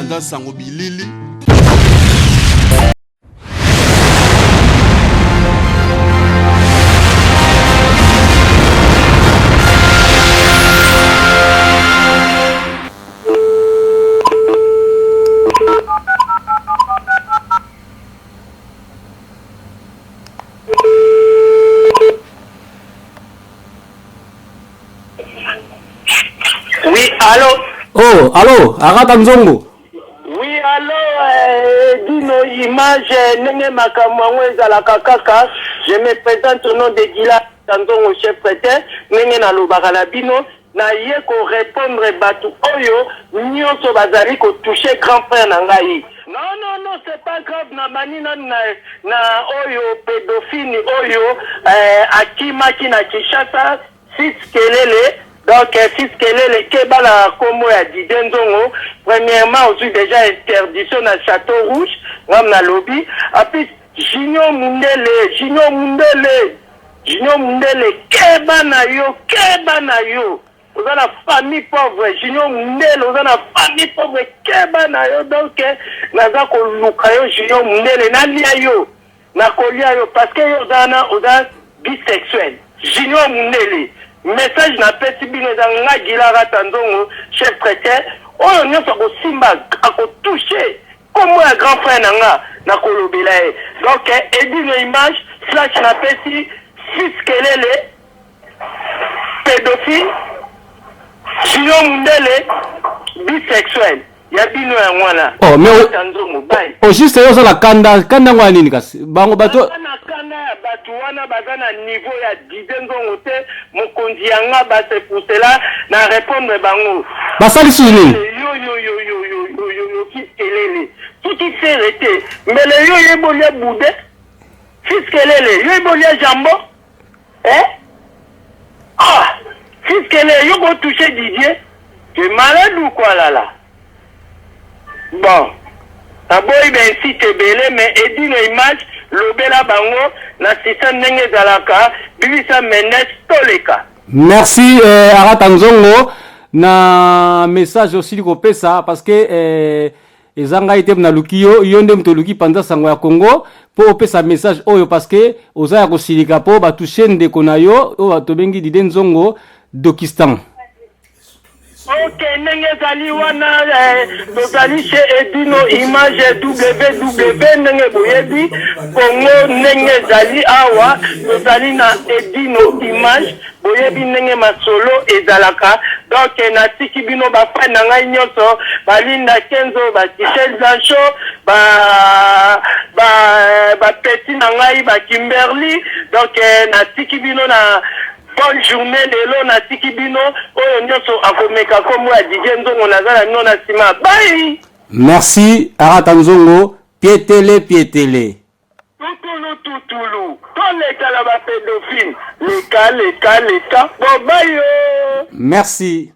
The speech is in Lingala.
Panza sango bilili. Oui, allô Oh, allô, Arata Nzongo. Oui, allô, euh, Dino Image, ndenge makambo yango ezalaka kaka. Je me présente au nom de Gila Nzongo, chef prêteur, ndenge nalobaka na bino, naye ko répondre bato oyo nyonso bazali ko toucher grand frère na ngai. Non, non, non, c'est pas grave, na bani nanu na, na oyo pédophile oyo euh, akimaki na Kinshasa Fils Kelele, donc Fils Kelele keba na kombo ya Didier Nzongo, premièrement ozui dejà interdiction na Chateau Rouge, ngam na lobi, en plus Junior Mundele, Junior Mundele, Junior Mundele keba na yo, keba na yo. Oza na famille pauvre, Junior Mundele, oza na famille pauvre, keba na yo donc naza koluka yo Junior Mundele, nalia yo. Nakolia yo parce que yo oza wana oza bisexuel. Junior Mundele message na pesi bino eza nga Gila Rata Nzongo chef chretien oyo nionso akosimba ako touche kombo ya grand frère na nga nakolobela ye donc Edino image flash na pesi fils Kelele pedophile Junior Mundele bisexuel Ya bino yango wana. Oh, mais Kata nzongo bye. Au juste yo oza na kanda, kanda yango ya nini kasi? Bango bato Baza na kanda ya batu wana baza na niveau ya Didier Nzongo te, mokonzi ya ngaba c'est pour cela na repondre bango. Basali susu nini? Yo yo yo yo yo yo yo yo fils Kelele. Soki ferre te, mbele yo oyebi olia boudin? Fils Kelele, yo oyebi olia jambon? Eh? Ah! Fils Kelele, yo ko toucher Didier? Tu es malade ou quoi là là? Bon. Naboyi ba insulte ebele mais Edino image lobela bango na système ndenge ezalaka bibisa Mendes toleka. Merci eh, Arata Nzongo na message osili kopesa parce que eh, Eza ngai te naluki yo, yo nde moto oluki panza sango ya Congo po opesa message oyo parce que oza ya kosilika po ba toucher ndeko na yo oyo tobengi Didier Nzongo Dokistan. Ok ndenge ezali wana eh, tozali chez Edino image ww ndenge boyebi Congo ndenge ezali awa tozali na Edino image Boyebi ndenge masolo ezalaka donc natiki bino ba fan na ngai nionso ba Linda Kenzo ba Tichel Blanchot ba ba ba petit na ngai ba Kimberly donc natiki bino na bonne journée lelo natiki bino oyo nionso akomeka kombo ya Didier Nzongo naza na bino na sima bye. Merci Arata Nzongo pietele pietele. Tutulu tutulu toleka na ba pedophile leka leka leka bon bye yoo. Merci.